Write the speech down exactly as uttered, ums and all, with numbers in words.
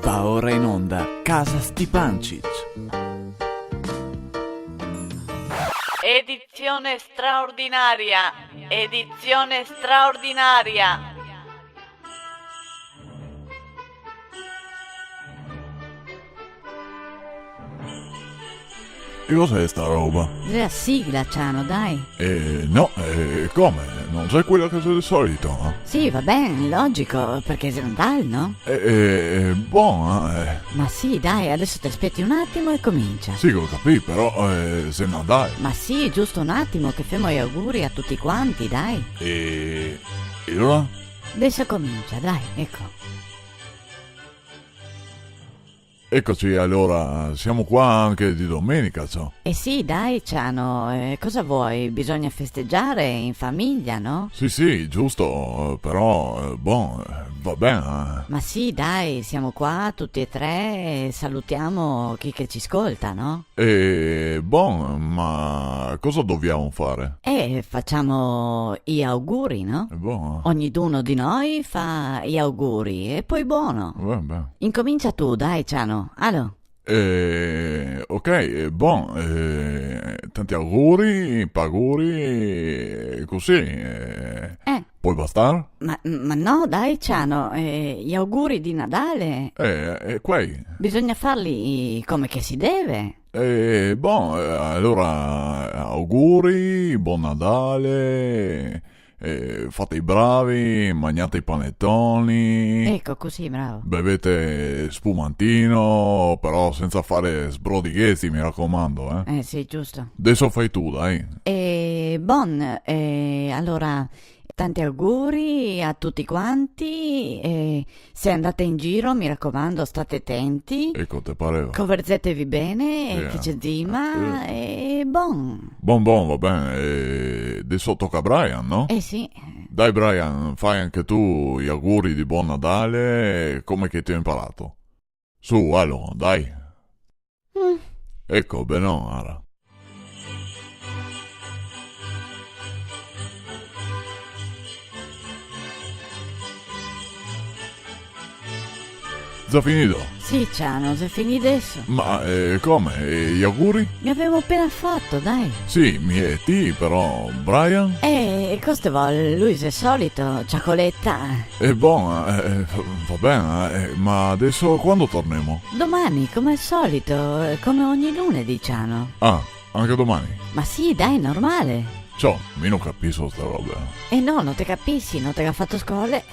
Va ora in onda Casa Stipancich. Edizione straordinaria, edizione straordinaria. E cos'è sta roba? La sigla, Ciano, dai. Eh, no, eh, come? Non xe quela che xe de solito, eh? Sì, va ben, logico, parché xe Nadal, no? Eh, eh, bon, eh. Ma sì, dai, adeso te speti un atimo e comincia. Sì, go capì, però, eh, xe Nadal. Ma sì, giusto un atimo che femo i auguri a tuti quanti, dai. E, e alora? Adeso comincia, dai, eco. Eccoci, allora, siamo qua anche di domenica, ciò. Eh sì, dai, Ciano, eh, cosa vuoi? Bisogna festeggiare in famiglia, no? Sì, sì, giusto, però, eh, bon, eh, va ben, eh. Ma sì, dai, siamo qua tutti e tre e salutiamo chi che ci ascolta, no? E, bon, ma cosa dobbiamo fare? Eh, facciamo i auguri, no? E bon, eh. Ognuno di noi fa i auguri e poi buono. Va ben. Incomincia tu, dai, Ciano. Alo. Eh, ok, eh, bon, eh, tanti auguri, paguri, eh, così, eh, Eh, può bastare? ma, ma no, dai, Ciano, eh, gli auguri di Natale Eh, e quei? Bisogna farli come che si deve. Eh, bon, eh, allora, auguri, buon Natale, eh, fate i bravi, magnate i panettoni, Eco, così, bravo. Bevete spumantino, però senza fare sbrodighezi, mi raccomando, eh. Eh, sì, giusto. Adesso fai tu, dai. E bon, eh, allora, tanti auguri a tutti quanti. E se andate in giro, mi raccomando, state attenti. Ecco, te pareva. Converzetevi bene, Sì, che c'è eh. Zima, e bon. Bon, bon, va ben. Eh, adesso tocca a Brian, no? Eh sì, Dai, Brian, fai anche tu gli auguri di buon Natale, come che ti ho imparato. Su, allo, dai. Mm. Ecco, benon, ara. Za finì? Sì, Ciano, xe finì adeso. Ma, eh, come? E gli auguri? Gavemo apena fato, dai. Sì, mi e ti, però, Brian? Eh, e cosa te vol? Lui xe solito, ciacoleta. E bon, eh, va ben, eh, ma adesso quando tornemo? Domani, come al solito, eh, come ogni lunedì, Ciano. Ah, anche domani? Ma sì, dai, normale. Ciò, mi non capisco sta roba. E no, no te capisi, no te ga fato scole.